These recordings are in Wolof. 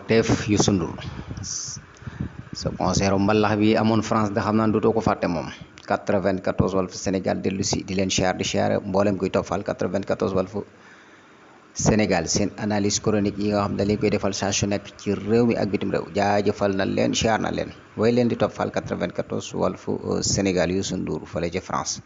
Teef Youssou Ndour sa concert mbalax bi amoon France de xam naa dootoo ko fàtte moom 94 Walf Sénégal dellu si di leen siyaar di siyaare mboolem kuy toppal 94 Walf Sénégal seen analyse chronique yi nga xam ne dañ leen koy defal saa su nekk ci réew mi ak bitim réew jaajëfal na leen siyaar na leen way leen di toppal 94 Walf Sénégal Youssou Ndour fële ci France.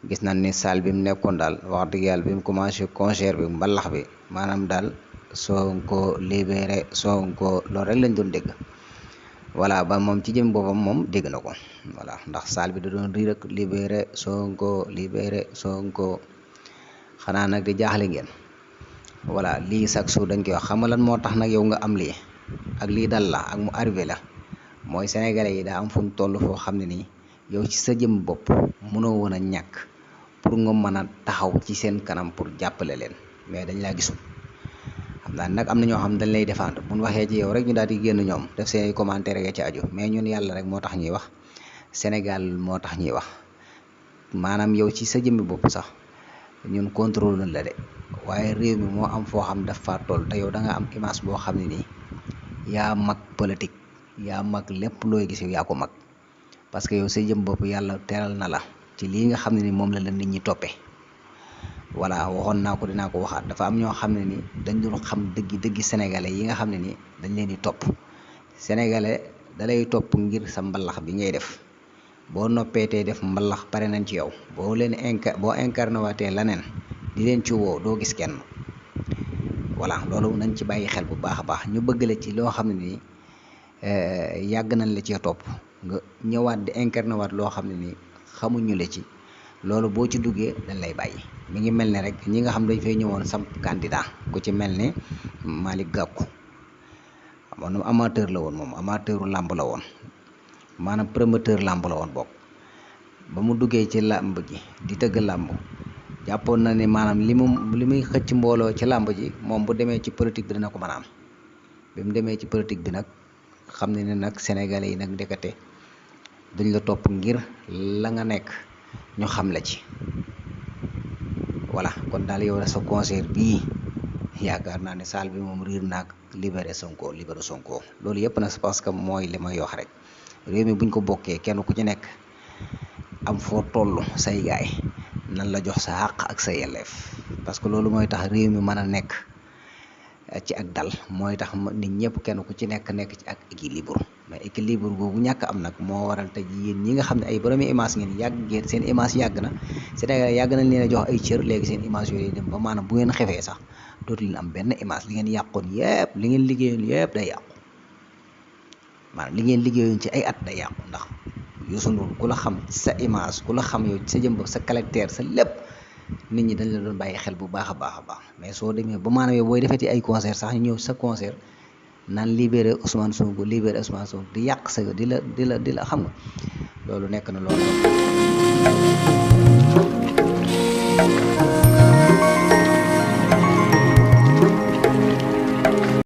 gis nañ ni salle bi mu nekkoon daal wax dëgg yàlla bi mu commencé concert bi mbalax bi maanaam daal Sonko libéré Sonko loolu rek lañ doon dégg voilà ba moom ci jëm boppam moom dégg na ko voilà ndax salle bi da doon rii rek libéré Sonko xanaa nag di jaaxle ngeen voilà lii chaque jour dañ koy wax xam nga lan moo tax nag yow nga am lii ak lii dal la ak mu arrivé la mooy sénégalais yi daa am fu mu toll foo xam ne nii yow ci sa jëm bopp mënoo woon a ñàkk pour nga mën a taxaw ci seen kanam pour jàppale leen mais dañ laa gisul xam naa nag am na ñoo xam dañ lay défendre bu ñu waxee ci yow rek ñu daal di génn ñoom def seen commentaire ya ci aju mais ñun yàlla rek moo tax ñuy wax Sénégal moo tax ñuy wax maanaam yow ci sa jëmmi bopp sax ñun contrôle nañ la de waaye réew mi moo am foo xam dafa toll te yow da nga am image boo xam ne nii yaa mag politique yaa mag lépp looy gis yow yaa ko mag. parce que yow sa jëm bopp yàlla teral na la ci lii nga xam ne ni moom la nit ñi toppee voilà waxoon naa ko dinaa ko waxaat dafa am ñoo xam ne ni dañ dul xam dëggi sénégalais yi nga xam ne ni dañ leen di topp sénégalais da lay topp ngir sa mbalax bi ngay def boo noppeetee def mbalax pare nañ ci yow boo incarné waatee leneen di leen ci woo doo gis kenn voilà loolu nañ ci bàyyi xel bu baax a baax ñu bëgg la ci loo xam ne ni yàgg nañ la cee topp nga ñëwaat di incarné waat loo xam ne ni xamuñu la ci loolu boo ci duggee dañ lay bàyyi mi ngi mel ne rek ñi nga xam dañ fay ñëwoon samp candidat ku ci mel ne Malick Gakou moom amateur la woon moom amateuru làmb la woon maanaam promoteur làmb la woon bokk ba mu duggee ci làmb ji di tëgg làmb jàppoon na ni maanaam li muy xëcc mbooloo ci làmb ji moom bu demee ci politique bi dina ko mën a am bi mu demee ci politique bi nag xam ne nag sénégalais yi nag ndekete duñ la topp ngir la nga nekk ñu xam la ci voilà kon daal yow la sa concert bii yaakaar naa ne salle bi moom riir naag libéré Sonko loolu yëpp nag parce que mooy li may wax rek réew mi buñ ko bokkee kenn ku ci nekk am foo toll say gaay nan la jox sa àq ak sa yelleef parce que loolu mooy tax réew mi mën a nekk ci ak dal mooy tax nit ñëpp kenn ku ci nekk ci ak équilibre mais équilibre googu ñàkk am nag moo waral tey yéen ñi nga xam ne ay boromi image ngeen yàgg ngeen seen image yàgg na Sénégal yàgg nañ leen a jox ay cër léegi seen image yooyu dem ba maanaam bu ngeen xefee sax dootu leen am benn image li ngeen yàqoon yëpp li ngeen liggéeyoon yëpp day yàqu maanaam li ngeen liggéeyoon ci ay at day yàqu ndax Youssou Ndour ku la xam sa image ku la xam yow sa jëm bopp sa caractère sa lépp nit ñi dañ la doon bàyyi xel bu baax a baax mais soo demee ba maanaam yow booy defeti ay concert sax ñu ñëw sa concert naan libéré Ousmane Sonko di yàq sa di la xam nga loolu nekk na loolu